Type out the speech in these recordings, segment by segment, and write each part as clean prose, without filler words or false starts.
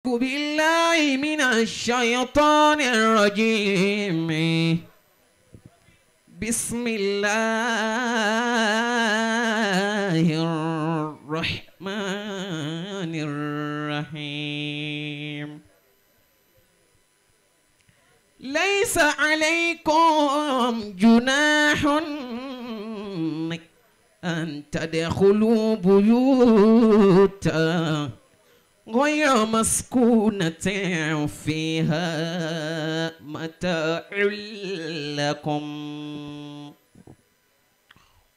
بالله من الشيطان الرجيم بسم الله الرحمن الرحيم ليس عليكم جناح أن تدخلوا بيوتا غير مسكونة فيها متاع لكم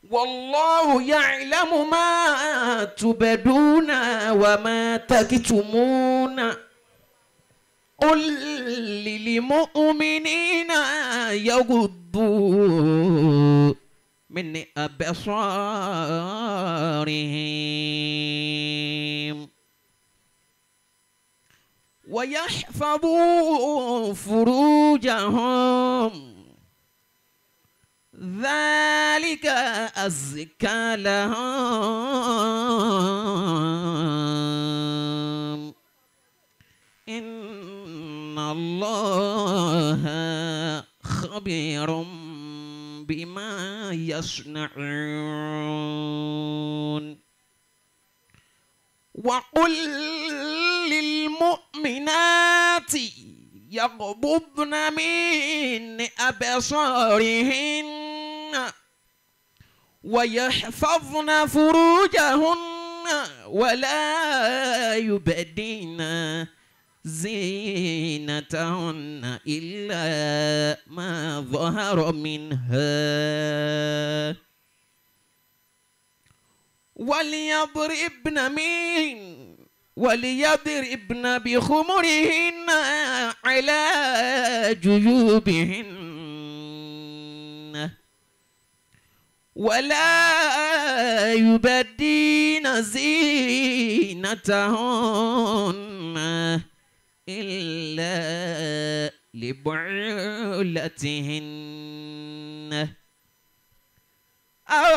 والله يعلم ما تبدون وما تكتمون قل للمؤمنين يغضوا من أبصارهم ويحفظوا فروجهم ذلك أزكى لهم إن الله خبير بما يصنعون وقل للمؤمنات يغضضن من أبصارهن ويحفظن فروجهن ولا يبدين زينتهن إلا ما ظهر منها وليضربن بخمرهن على جيوبهن ولا يبدين زينتهن إلا لبعولتهن أو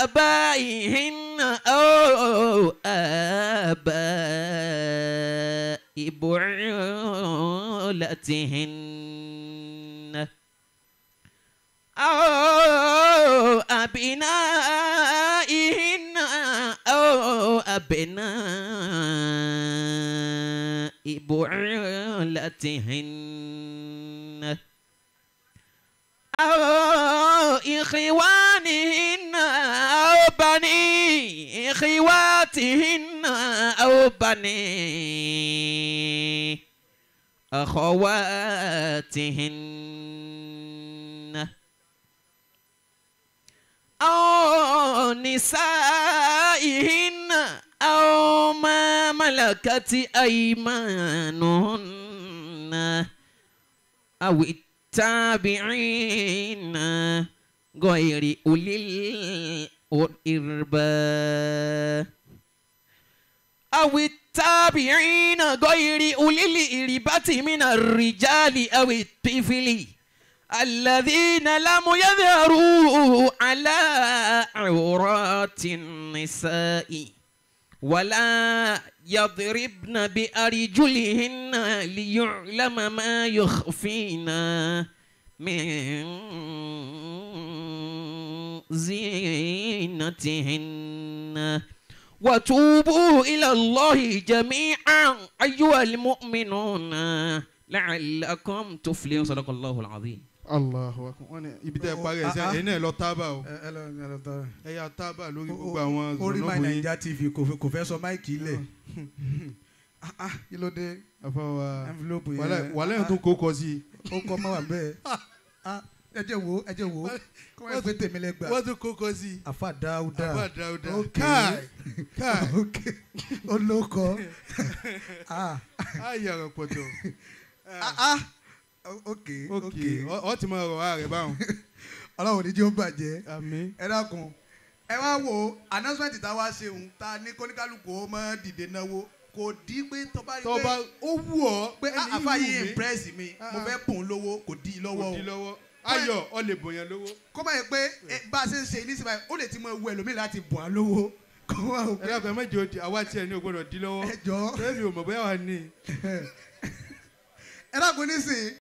آبائهن أو آباء بعولتهن أو أبنائهن أو أبناء بعولتهن أو إخوانهن أو بني إخواتهن أو بني أخواتهن أو نسائهن أو ما ملكت أيمانهن أو التابعين غير أولي الإربة أو التابعين غير أولي الإربة من الرجال أو الطفل الذين لم يظهروا على عورات النساء ولا يضربن بأرجلهن ليعلم ما يخفين من زينتهن وتوبوا إلى الله جميعا أيها المؤمنون لعلكم تفلحون صدق الله العظيم. Allahu akbar. Wọ́n ní ibi tẹ́ ẹ parí ẹ̀ sí ẹ̀yin náà lọ tábà o. Ẹ yà tábà lórí gbogbo àwọn orí My Naija TV kò fẹ́ sọ máìkì ilẹ̀. Kí ló dé? Envelope yẹn. Wàlẹ́ yẹn tó kó kọ sí i. Ó kọ́ mọ́ wà bẹ́ẹ̀. Ẹ jẹ́ wo ẹ jẹ́ wo kọ́ ẹ pé tèmi lẹ gbà. Wọ́n tún kó kọ sí i. Àfà Dáúdà. Àfà Dáúdà. Káì káì. Olóko. Ayé ọ̀rọ̀ pọ̀tọ̀. Ok ok ọ ti mọ ọ̀rọ̀ wa rẹ báwọn. Ọlọ́run ní jẹ́ ó bàjẹ́. Àmín. Ẹ dákun ẹ wá wo announcement tá a wá ṣe òun ta ní kóníkálukú ó mọ dìde náwó kò dí pé tọ́ba rí pé tọ́ba ó wù ọ́ pé àfa yìí impress mi mo fẹ́ bùn lówó kò dí lọ́wọ́ o. Ayọ̀ ọ lè bùn yẹn lówó. Kó báyìí pé bá a ṣe ń ṣe ní síbáyìí ó lè ti mọ ewu ẹlòmíì láti bùn á lówó. Kó wá o. Ẹ dákun, ẹ má jẹ́ òdi àwa tiẹ̀ ní o gbọ́dọ̀ di lọ́wọ́. Ẹ jọ̀ọ́. Tẹ́lẹ̀ mi ò mọ̀ bóyá wà ní. Ẹ dákun nísìnyí.